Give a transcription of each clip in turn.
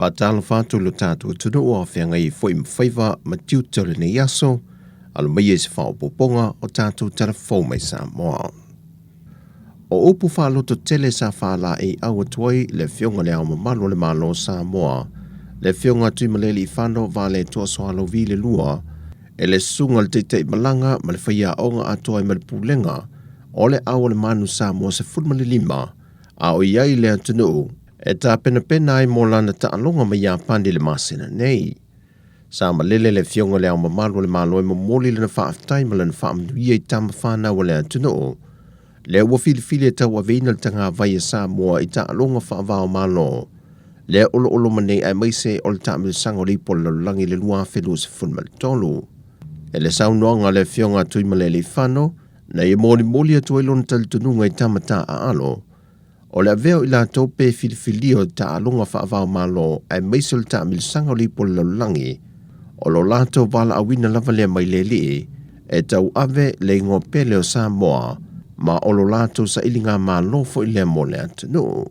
Faatalofa atu i lo tatou atunuu a o feagai ai foi ma faiva ma tiute o lenei aso, alo maia i se faaopoopoga o tatou tala fou mai Samoa. O upu faalototele sa faalaeiau atu ai le Afioga i Le Ao Mamalu o le Malo o Samoa, le Afioga Tuimalealiifano Vaaletoa Sualauvi le Lua, e le Susuga i le Taitaimalaga ma le Faiaoga atoa ai ma le Pulega o le Au o le Manu Samoa 15, a o i ai i le atunuu e tapenapena ai mo lana taaloga ma Iapani i le masina nei. Sa malele le Afioga i Le Ao Mamalu o le Malo e momoli lana faafetai ma lana faamanuia i tama fanau a le atunuu, lea ua filifili e tauaveina le tagavai a Samoa i taaloga faava-o-Malo, lea o lo o loma nei aemaise o le taamilosaga o le Ipu o le Lalolagi i le 2023. E le saunoaga a le Afioga a Tuimalealiifano, na ia molimoli atu ai lona talitonuga i tama taaalo, o le avea o i latou pe filifilia o taaloga faava-o-Malo aemaise o le taamilosaga o le Ipu o le Lalolagi, o lo latou valaauina lava lea mai le Alii e tauave le igoa pele o Samoa ma o lo latou sailigamalo foi lea mo le atunuu.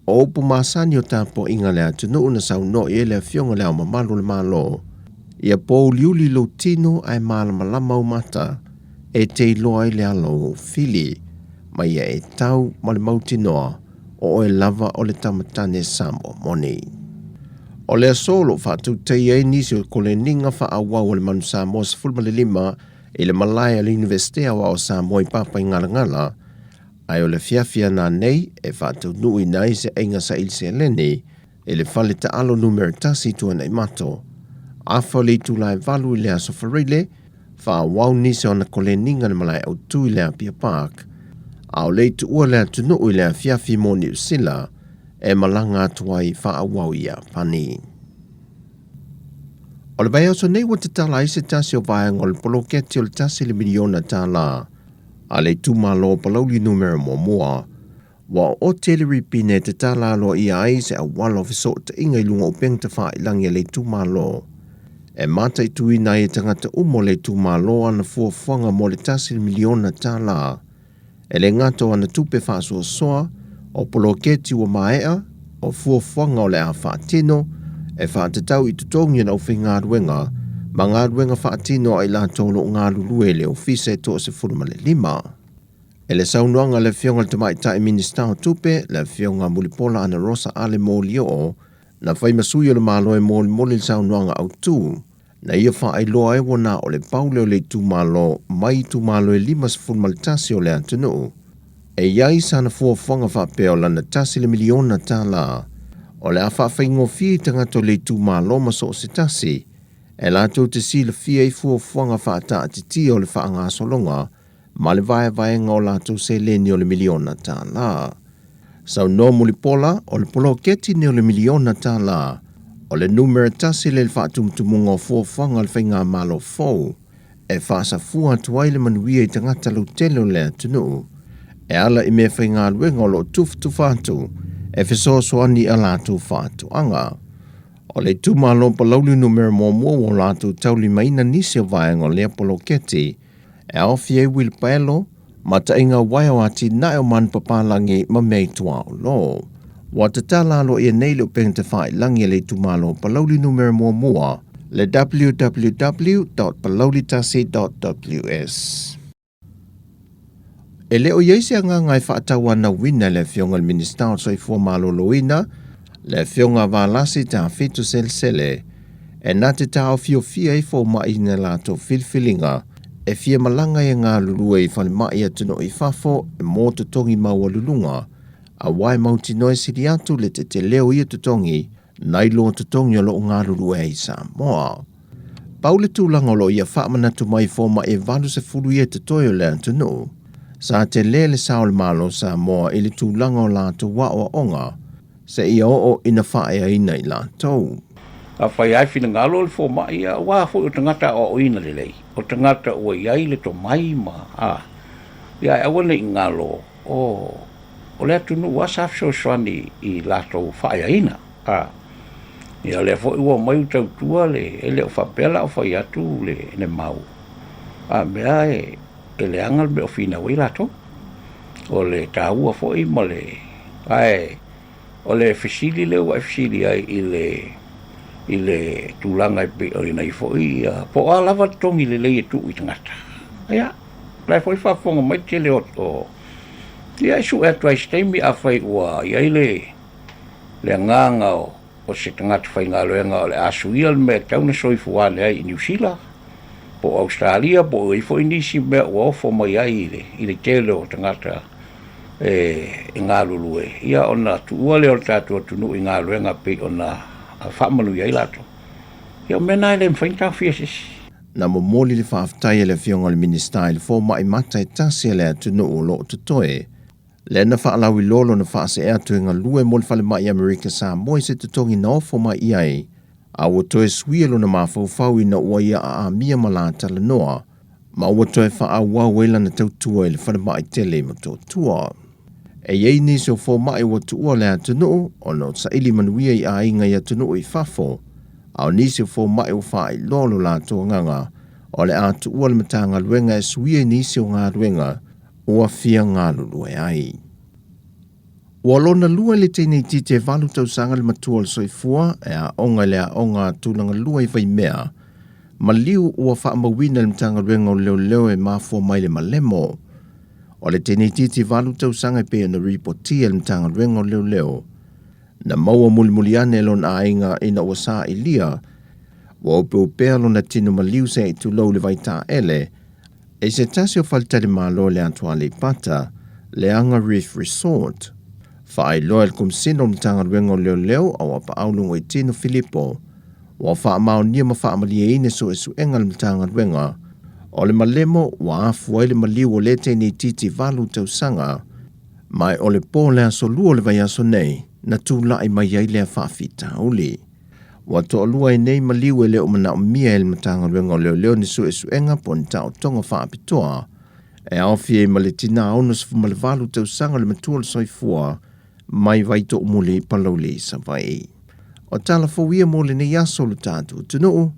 O upu masani o tapuaiga a le atunuu na saunoa i ai le Afioga i Le Ao Mamalu o le Malo, Ia pōuliuli lou tino ae malamalama ou mata e te iloa ai le ala o ou fili, ma ia e tau ma le mautinoa o oe lava o le tama tane Samoa moni. O le aso o lo o faatautaia ai nisi o koleniga faaauau a le Manu Samoa 15 i le malae a le Iunivesite Aoao o Samoa i Papaigalagala, ae o le afiafi ana nei e faataunuuina ai se aiga saili seleni i le fale taalo numera 1 i Tuanaimato. Afa o le itula e 8 i le aso Faraile, faaauau nisi o ana koleniga i le malae autu i le Apia Park, a o le i tuua le atunuu i le afiafi mo Niu Sila e malaga atu ai faaauau i Iapani. O le vaiaso nei ua tatala ai se tasi o vaega o le poloketi o le $1 miliona a le itumalo o Palauli Numera 1, ua oote le ripine e tatala aloaia ai se auala o fesootaiga i luga o upega tafailagi a le itumalo, e mataituina ai e tagata uma o le itumalo ana fuafuaga mo le $1 miliona. E le gata o ana tupe faasoasoa, o poloketi ua maea, o fuafuaga o le a faatino, e faatatau i totogi o le aufaigaluega ma galuega faatino a i latou o lo o galulue i le ofisa e 15. E le saunoaga a le Afioga i le Tamaitai Minisita o Tupe, le Afioga Mulipola Anarosa Ale Molioo, na fai ma sui o le Malo e molimoli le saunoaga autu, na ia faailoa ai ua na o le pau lea o le itumalo mai itumalo e 51 o le atunuu. E i ai sana fuafuaga faapea o lana $1 miliona o le a faafaigofie i tagata o le itumalo ma so o se tasi e latou te silafia i fuafuaga faataatitia o le faagasologa ma le vaevaega o latou seleni o le miliona tala. Saunoa Mulipola, o le poloketi nei o le miliona tala, o le numera tasi lea i le faatumutumuga o fuafuaga a le faigamalo fou e faasafua atu ai le manuia i tagata lautele o le atunuu e ala i mea faigaluega o lo o tufatufa atu e fesoasoani i a latou faatoaga. O le itumalo Palauli numera 1 ua latou taulimaina nisi o vaega o lea poloketi e aofia ai uilipaelo, mataiga uaea o atinae o manupapalagi ma mea i tuaolo. Ua tatala aloaia nei le upega tafailagi a le itumalo Palauli numera 1, le www.palaulitasi.ws. E le o i ai se agaga e faatauanauina e le Afioga i le Minisita o le Soifua Maloloina, le Afioga Valasi Tafito Selesele, e na te taofiofia ai fomai i na latou filifiliga e fia malaga ai e galulue i falemai atunuu i fafo e mo totogi maualuluga, aua e mautinoa e sili atu le tetele o ia totogi nai lo totogi o lo o galulue ai i Samoa. Pau le tulaga o lo o ia faamanatu mai i fomai e 80 ia totoe o le atunuu, sa tele le sao o le Malo o Samoa i le tulaga o latou aoaoga seia oo ina faaeaina i latou. Afai lava e finagalo le fomai, aua foi o tagata aoaoina lelei, o tagata ua i ai le tomai ma a, ia ae aua ne i galo, o le atunuu lava sa fesoasoani i latou faaeaina. A, ia lea foi ua omai ua tautua le, e le o faapea la o fai atu le mau, a mea e leaga le mea o finau ai latou. O le taua foi ma le, ae O le fesili lea ua e fesili ai i le i le tulaga e pei ona i ai foi ia, po o a lava totogi lelei e tuu i tagata. Ia, o la e foi faafofoga mai le tele o, o ia e sue atu ai i se taimi afai ua i ai le le agaga o, o se tagata faigaluega o le a suia le mea e tatau ona soifua ane ai i Niu Sila po o Ausetalia po o i ai foi nisi mea ua ofo mai ai i le, i le tele o tagata e, e galulue, ia ona tuua lea o le tatou atunuu i galuega pei ona faamanuia ai latou. Ia o mea na e le mafai ona taofia e se isi. Na momoli le faafetai a le Afioga i le Minisita i le fomai mata e tasi a le atunuu o lo o totoe, lea na faalauiloa lona faasee atu e galue mo le falemai Amerika Samoa i se totogi na ofo mai i ai, a ua toe suia lona mafaufau ina ua ia aamia ma la talanoa, ma ua toe faaauau ai lana tautua i le falemai tele i Motootua. E i ai nisi o fomai ua tuua le atunuu ona o saili manuia i aiga i atunuu i fafo, a o nisi o fomai ua faailoa lo latou agaga o le a tuua le Matagaluega e suia i nisi o galuega ua fia galulue ai. Ua lona lua i le teineitiiti e 8 tausaga le matua o le soifua e aoga i le aoga a tulaga lua i Vaimea, maliu ua faamauina i le Matagaluega o Leoleo e mafua mai le malemo. O le teineitiiti 8 tausaga e pei ona ripotia e le Matagaluega o Leoleo, na maua mulimuli ane e lona aiga ina ua sailia, ua opeopea lona tino maliu se i tulou le vaitaele, e se tasi o faletalimalo i le atu Aleipata, Leaga Reef Resort. Faailoa e le Komesina o le Matagaluega o Leoleo a ua paau Logoitino Filipo, ua faamaonia ma faamalieina suesuega a le Matagaluega o le malemo ua afua ai le maliu o lea teineitiiti 8 tausaga, ma o le po le aso 2 o le vaiaso nei na tulai mai ai lea faafitauli. Ua toalua ai nei maliu e le o manaomia e le Matagaluega o Leoleo ni suesuega po o ni taotoga faapitoa e aofia ai ma le tinā 68 tausaga le matua o le soifua mai Vaitoomuli i Palauli, Savaii. O tala fou ia mo lenei aso o le tatou atunuu,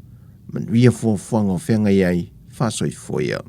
manuia fuafuaga o feagai ai, faasoifua ia.